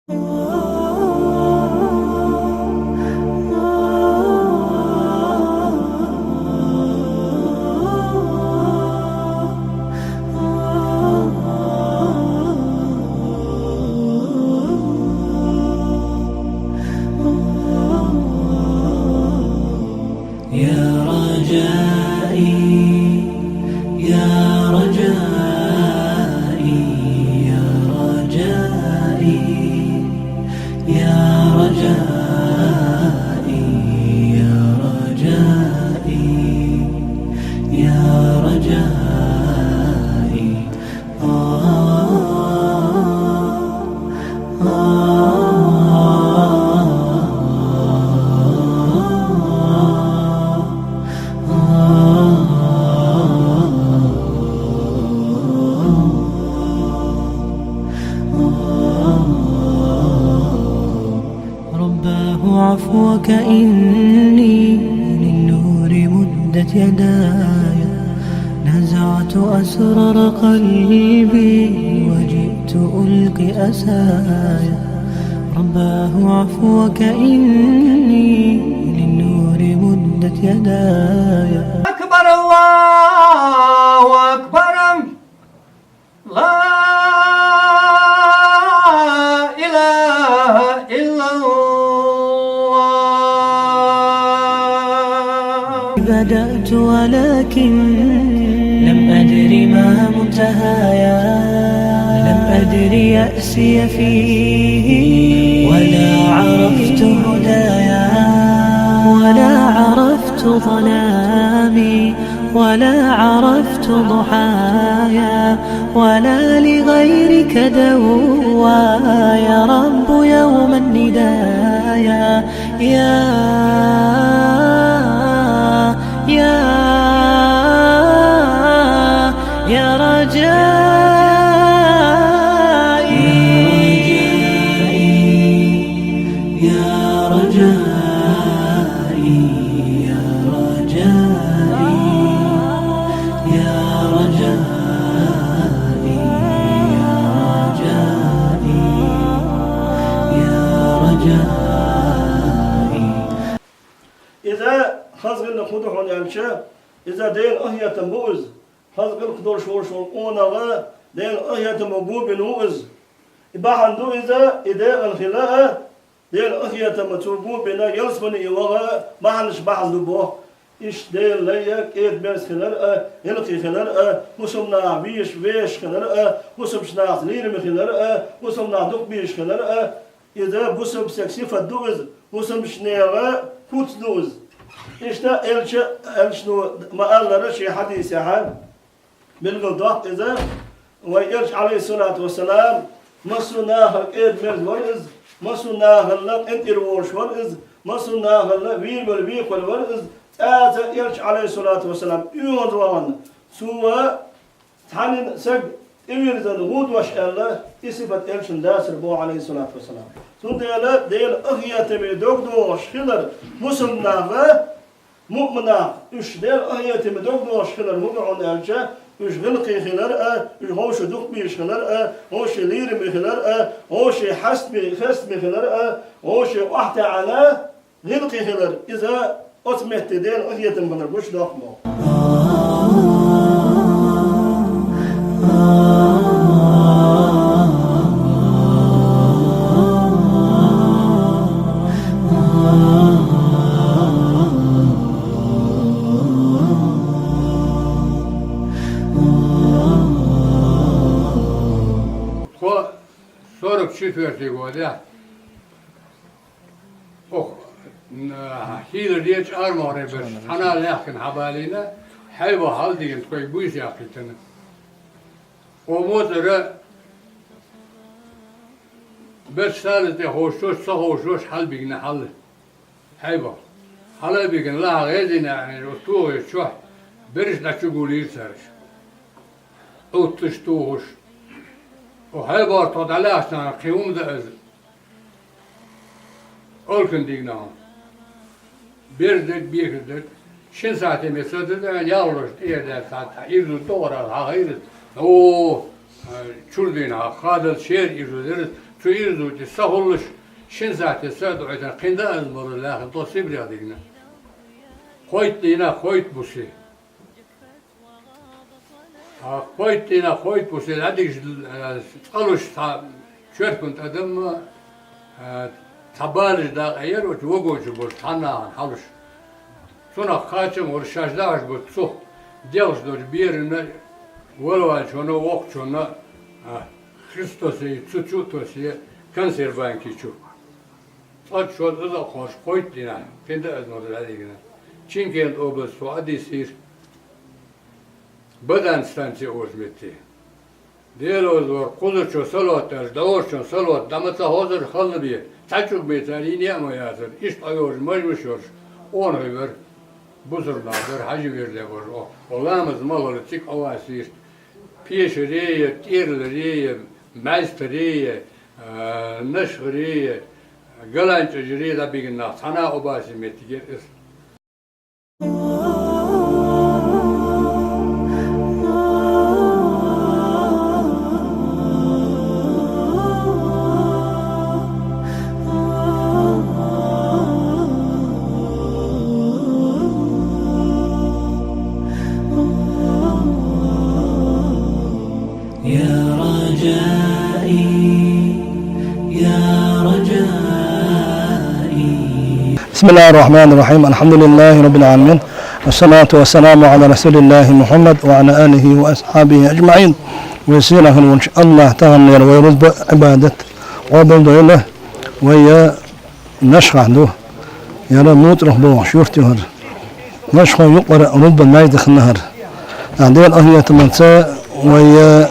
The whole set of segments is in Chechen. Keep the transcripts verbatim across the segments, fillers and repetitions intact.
يا رجائي، يا رجائي، يا رجائي، يا رجائي، يا رجائي، يا رجائي. رباه عفوك إني للنور مدت يداي، نزعت أسرار قلبي وجئت ألقي أساي. رباه عفوك إني للنور مدت يداي. أكبر، الله أكبر. لا إله إلا الله. بدأت ولكن لم أدر ما منتهايا، لم أدر يأسي فيه ولا عرفت هدايا، ولا عرفت ظلامي، ولا عرفت ضحايا، ولا لغيرك دوايا، رب يوم الندايا. يا، يا، يا رجائي، يا رجائي، يا رجائي، يا رجائي، يا رجائي، يا رجائي. Иза хазгӀинна хӀун ду хьуна аьлча, иза Делан къахетам бу иза. Хаза гӀиллакх долуш волуш волу къонах Делан къахетамо бу бина ву иза. И бахьана ду иза, и декъала хила а, Делан къахетамца цо бу бина, ялсамане и ваха а бахьанаш бахьана ду боху. Иштта Делан лай а, кӀеда-мерза хилар а, гӀиллакхе хилар а, хӀусамнаха везаш, везаш хилар а, хӀусамчу нахаца лераме хилар а, хӀусамнах дукха безаш хилар а, иза бусалба стеган сифат ду иза, хӀусамчу нехан куц ду иза. Иштта Элча, Элчано ма-аллара шен хьадисехь, билгалдоккху иза, вайн Элча, Ӏалайхиссалату вассалам, массо а нахал кӀеда-мерза вара иза, массо а нахал къинтӀера волуш вара иза, массо а нахал вийр вара, векхар вара иза, цкъа а Элча, Ӏалайхиссалату вассалам, оьгӀаз вахана, цо цхьанна саг тӀевирзина гӀо дош аьлла, и сифат Элчанна дацара боху, Ӏалайхиссалату вассалам. Цундела Делан къахетаме дог дохуш хилар, мусульманах а, муъминах, уьш Делан къахетаме дог дохуш хилар хӀун ду хьуна аьлча, уьш гӀиллакхе хилар а, уьш вовшийн дукха безаш хилар а, вовшийн лераме хилар а, вовшийн хьестаме, хестаме хилар а, вовшийн охьатаьӀна гӀиллакхе хилар, иза оцу метте Делан къахетам хилар гучудоккху боху. Тхо сорок четвёртый годехь, оха, м, хьийла дечу армагӀре берш цхьана а лаьхкина хьабалийна, хьайба хьалдигина тхоьга буьйса яьккхийтина. Оха моцара берш сала тӀе ховшош, ца ховшош хьалбигна хьал. Хьайба. Хьала а бигна лахьа гӀезина аьлла, оцу тогӀи чохь берш дӀа чу гулийра цаьрша. Ӏутташ тухуш. Оха хьайбара тхо дӀалаьхча кхин хӀума дан иза. Олхана дигна хьуна. Берз дерг, бехар дерг. Шина сахьте ме ца деза, аьлла, ялхалгӀачу тӀера даьлла схьа, иза тӀе догӀура, хьан хӀийра? О, чуьра дийна хьан, хадалла шера иза дерг, Цу ирзу тӀе са хуллуш, шин сахьте са а дуьхьийтар, кхин дан аз мору лаьхна тӀо Сибрех дигна. Кхойтта дийнахь, кхойтта бусе. А, кхойтта дийнахь, кхойтта бусе лаьдигаш, а, цкъалуш цхьа чоьрпан тӀадамма, а, цхьа балаш дакъа яр, оцу вагон чу болуш цхьа нахана хьалуш. Цунах кхачам вара шаьш дахьаш бу цу делхаш долчу берана, валаваьллачунна, воккхачунна, а, хистосе, цу чу а тосе, консерванки чу. Цкъа шозза а кхоьруш кхойтта дийнахь, кхин дан аз мору лаьдигна. Чимкент область цо Ӏадийсира. Бадан станция олучу метте. Делозор, кхузарчо салот даьлча, дӀаволчун салот дӀа ма ца хьозура халла бен, цхьа чуг бен цара йина а ма яцара, иштта Ӏойолчу мажмаш йолуш, къонахий вара, бусурнах дара, хьажи вирде бара, о, о, ламаз ма хилла цига Ӏоваьссийра. Пешаре я, тӀерларе я, маьзтаре я, а, нашхаре я, галанчӀажаре дӀабигина нах, цхьана а Ӏобаьсса меттиг яра иза. يا رجائي، يا رجائي. بسم الله الرحمن الرحيم. الحمد لله رب العالمين. والصلاة والسلام على رسول الله محمد وعلى آله وأصحابه أجمعين. Вай сийлахь волчу АллахӀ таханлера вай рузба, Ӏибадат къобалдойла, вай я Нашхахь ду. Яра Муцарах бохуш юрт ю хӀара. Нашхойн юкъара рузба маьждиг хилла хӀара. Ахь Делан къинхетамца вай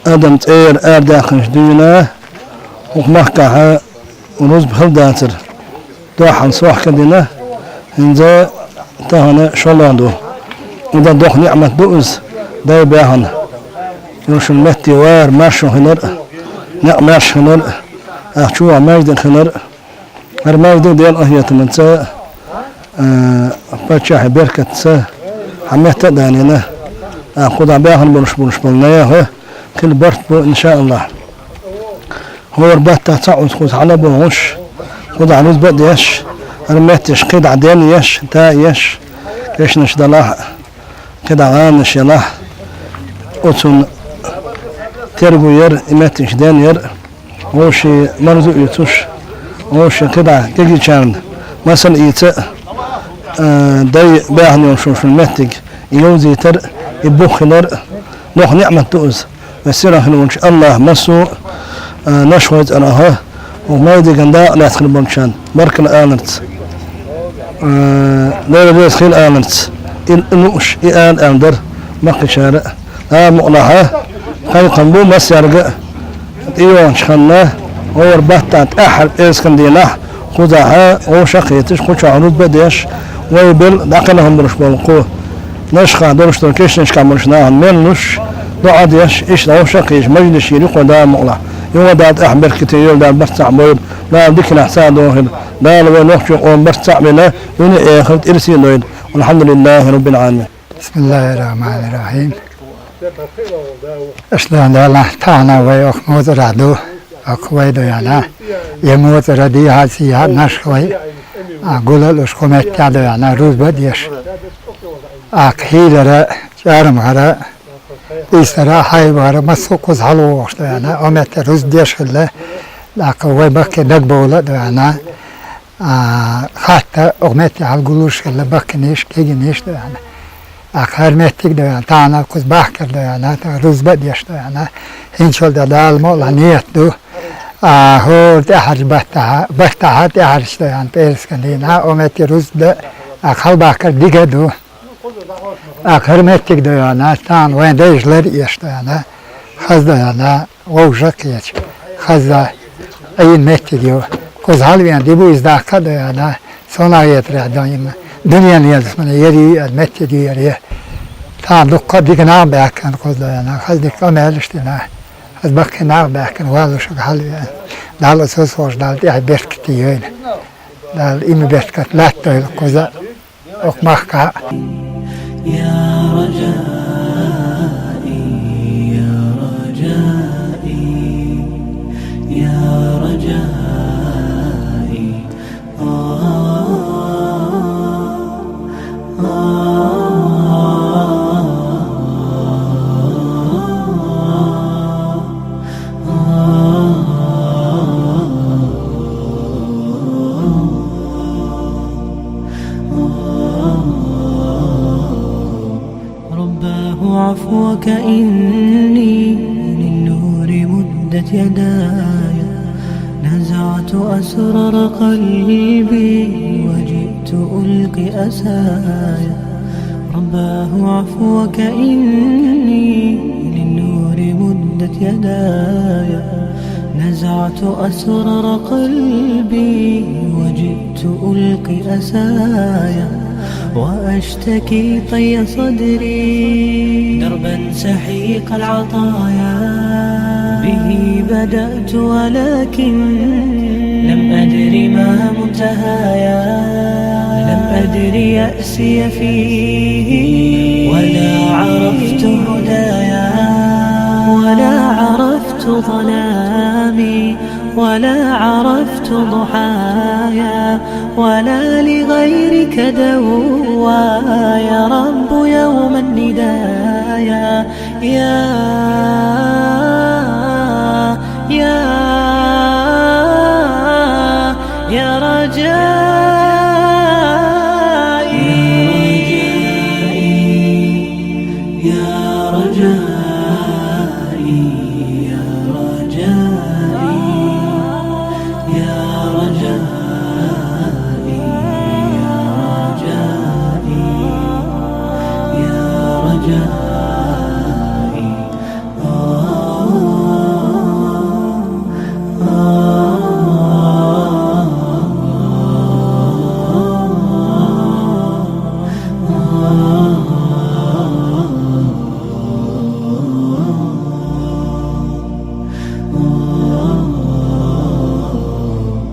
адам цӀера арадаьккхинчу дуьйна хӀокху махкахь рузба хилла дацара. Дуьххьал сохька дина, хӀинца тахана шолгӀа ду. И дан доккха ниъмат ду иза, дай баьхна. Йолчун метте вара маршо хилар а, некъ маьрша хилар а, ахча ваха маьждиг хилар а. ХӀара маьждиг Делан къинхетамца, а, паччахьан беркатца хьан метта а далийна, а, кху дӀа баьхна болуш болуш болу нехан хила барт бу, иншааллахь. ХӀора баттахь цхьаъ оцу кхуза хьала а богӀуш, кху дӀа рузба а деш, хӀара меттигаш кхидӀа ден еш, та а еш, кешнаш далахь а, кхидӀа гӀанаш елахь а, оцунна терго яр, и меттигаш ден яр. Вовшийн марзо а оьцуш, вовшийн кхидӀа кегийчарна масал ийца а, дай баьхна йолуш йолчун меттиг и йовзийтар а, и бух хилар а, доккха ниъмат ду иза. Вай сийлахь волчу АллахӀа массо а, а, нашхойн цӀарах а, хӀокху маьждиган дакъа лаьцна хир болчарна баркалла аларца, а, Дела реза хила аларца, и лууш, и ала аьлла дара махкачара а. Дала мукъалахь, кхайкхам бу массаьрга а, тӀейогӀучу ханна, хӀора баттахь тӀаьххьара пӀераскан дийнахь, кхузахь вовшах а кхеташ, кху чохь рузба а деш, вай белла дӀакхелхина болуш болу кху Нашхахь долуш долу кешнашкахь болчу нахана мел луш, доӀа деш, иштта вовшах а кхеташ, мажлис йийр ю кхо, Дала мукъалахь. Юха Дала тӀаьхьа беркате йойла, Дала барт цхьаъ бойла, Дала диканехь цхьаъ дохийла, Дала вайн нохчийн къоман барт цхьаъ бина, дуьне а, эхарт а ирсе а дойла. Валхьамдулиллахи Раббил Ӏаламин. بسم الله الرحمن الرحيم. Аша дан Дала, тахана вай оху Муцарахь ду, оху вай ду яна. Я Муцара дийхьа сийхьа Нашхой, а, гула а луш кху меттехь ду яна, рузба а деш. Акха хьийзара, чӀармахара, ийсара, хьайбахара, массо а кхуза хьалавогӀуш ду яна, о метте рузба деш хилла, акха вай бахке дагбовла а ду яна. А, хатта, оха метте хьал гуллуш хилла бахканиш, кегиниш ду аьлла. А, хӀара меттиг ду аьлла, тахана кхуза бахкар ду аьлла, тахана рузба а деш ду аьлла. ХӀинцалда Дала мукъалахь ният ду. А, хӀора тӀаьхьарчу баттахьа, баттахьа тӀаьхьарчу ду аьлла, пӀераскан дийнахь, о метте рузба дан, а, хьалбахкар дика ду. А, хӀара меттиг ду аьлла, тахана вайн дайша лар а еш ду аьлла. Хаза ду аьлла. Вовшах а кхеташ, хаза Ӏийна меттиг ю. Кхуза хьалавеана, ди бу иза даккха а ду аьлла, со нагӀетарехь дан йина, дуьненан еза мана яр ю аьлла, меттиг ю яр е. Тахана дуккха а дика нах а баьхкина кхуза ду аьлла, хаза дика къамелаш дина, хаза баккхий нах а баьхкина, валлушуьга хьалавеана. Далла а сосугӀуш, Далла тӀехь беркате йойла. Далла иман беркат латтойла кхуза. Оху махкахь. يا رجائي، يا رجائي، يا رجائي. رباه عفوك إني للنور مدت يداي، نزعت أسرار قلبي وجئت ألقي أسايا. رباه عفوك إني للنور مدت يداي، نزعت أسرار قلبي وجئت ألقي أسايا، وأشتكي طي صدري دربا سحيق العطايا. به بدأت ولكن لم أدر ما منتهايا، لم أدر يأسي فيه ولا عرفت هدايا، ولا عرفت ظلامي ولا عرفت ضحايا، ولا لغيرك دوايا. رب يوم الندايا، يا، يا